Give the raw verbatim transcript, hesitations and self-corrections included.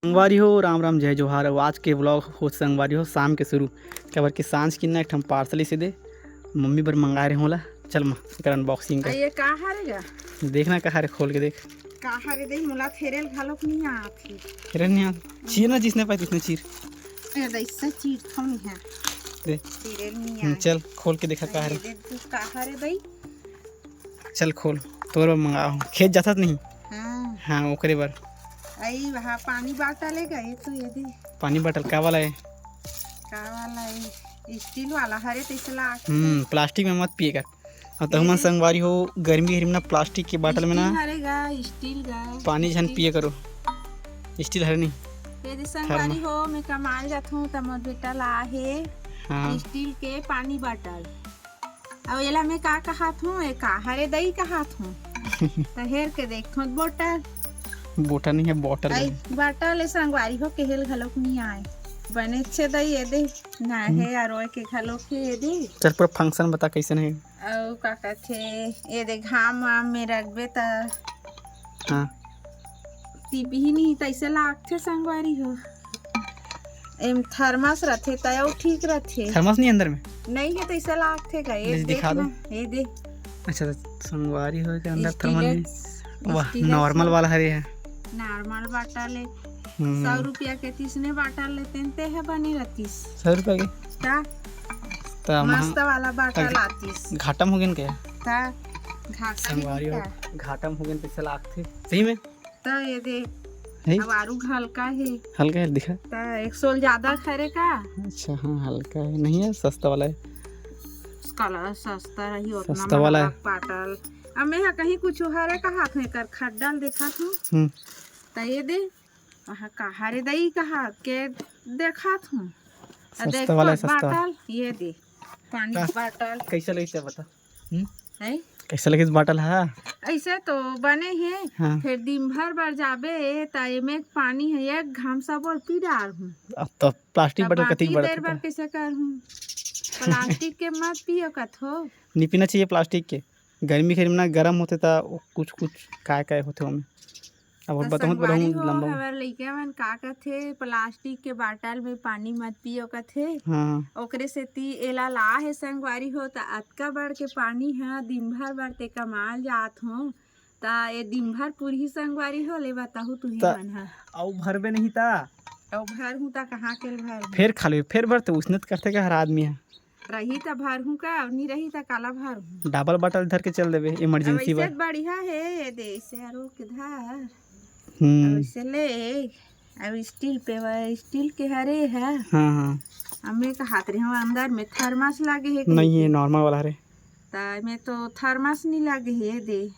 संगवारी हो, राम राम, जय जोहार। अउ आज के vlog हो संगवारी हो शाम के शुरू, काबर कि सांझ के ना एक ठन parcel इसे दे, मम्मी बर मंगाए रहे होला। चल माँ, एकर unboxing कर। ये का हरे गा? देखना का हरे, खोल के देख। का हरे दे, मोला थेरेल घलोक नहीं आत हे। थेरेल नहीं आत? चीर ना, जिसने पाए उसने चीर। ए दे, इससे चीर थोड़ी है। दे। थेरेल नहीं हम्म, आत। चल खोल के देखा का हरे। दे तू, का हरे दे? चल खोल, तोर बर मंगाओ। खेत जाथस नहीं? हाँ। हाँ, ओकरे बर। आई वहाँ पानी bottle है गा, ये तो ये दे। पानी bottle का वाला है? का वाला है? Steel वाला हरे, तैसे लाग। हम्म, plastic में मत पिए कर। अउ तहु मन संगवारी हो, गर्मी हरी में ना plastic के bottle में ना steel हरे गा, steel गा। पानी झन पिए करो। Steel हरे नहीं। ये दे संगवारी हो, मैं कमाल जाथूं त मोर बेटा ला हे हाँ। Steel के पानी bottle। अउ एला मैं का कहात हूँ, ए का हरे दई कहात हूँ। त हेर के देखथों, bottle। Bottle नहीं है, bottle आई है। Bottle ए संगवारी हो, केहेल घलोक नहीं आए। बने अच्छे दई, ये दे ना हम्म। हे, अउ ओए के घलोक हे, ये दे। चल पूरा function बता कैसन है। अउ का कथे, ये दे घाम वाम में रखबे त हाँ। टिपही नहीं, तैसे लागथे संगवारी हो। एम thermos रथे त अउ ठीक रथे। Thermos नहीं अंदर में? नहीं है, तैसे लागथे का। ये ले देख दिखा दो। ना, ये दे। अच्छा, तो संगवारी हो के अंदर thermos नहीं। Steel है, वाह, steel है normal सब। वाला हरे है। Normal bottle है। हम्म। सौ रुपया के तीसने bottle लेते हैं, ते है बने रहतीस। सौ रुपया के? ता? ता मस्त महा-, वाला bottle ता आतीस। घाटा म हो गेन के? ता घाटा संगवारी नहीं हो, का? घाटा म हो गेन, पैसा लागथे। सही में? त ये दे, है? अब आरू हल्का है। हल्का है, दिखा। त एक सोल ज्यादा खरे का? अच्छा, हाँ, हल्का है। नहीं है, सस्ता वाला है। कलर सस्ता रही, उतना सस्ता वाला महंगा है। पाटल। अब मैं हा कहीं कुछ हरे कहा थे, कर खड्डल देखा थू। हम्म। त ये दे, वहाँ कहा रे दई कहा के देखा थू। सस्ता वाला है, सस्ता। बाटल, ये दे, पानी का? बाटल। कैसे लगी से बता? हम्म? हैं? कैसे लगिस bottle हा? ऐसे तो बने हे, हाँ। फिर दिन भर बर जाबे, त एमे पानी है, एक घाम सब और पी डार हूँ। अब तो plastic तब bottle कतिक बाकी बड़ा देर थी बर का? कैसे कर हूँ? Plastic के मत पियो कथो। नहीं पीना चाहिए plastic के। गर्मी के ना गरम होथे त कुछ, कुछ काय, काय होथे ओमे। अब त बताहूँ, संगवारी बताहूँ हो, लंबा। हमार लइका मन का कथे, plastic के bottle में पानी मत पियो कथे। हाँ। ओकरे सेती एला ला हे संगवारी हो, त अतका बड़ के पानी ह, दिन भर बर ते कमाल जात हो, त ये दिन भर पूरी संगवारी हो, ले बताहूँ तुही त मन ह। अउ भरबे नहीं त? अउ भर हूँ त कहाँ के भर? फेर खा ले, फेर भर, त उसने त करथे का हर आदमी ह। रही त भरहूँ का, अउ नी रही त काला भरहूँ। Double bottle धर के चल देबे, emergency अब बर। ऐसे बढ़िया हे, ये दे, ऐसे आरो के धर। हम्म। अब ऐसे ले, अब steel पे वा, steel के हरे है। हाँ, हाँ। अब मैं कहात रहे हूँ, अंदर में thermos लागे हे नहीं, कहिके। ये normal वाला हरे। त मैं तो thermos नहीं लागे हे, ये दे।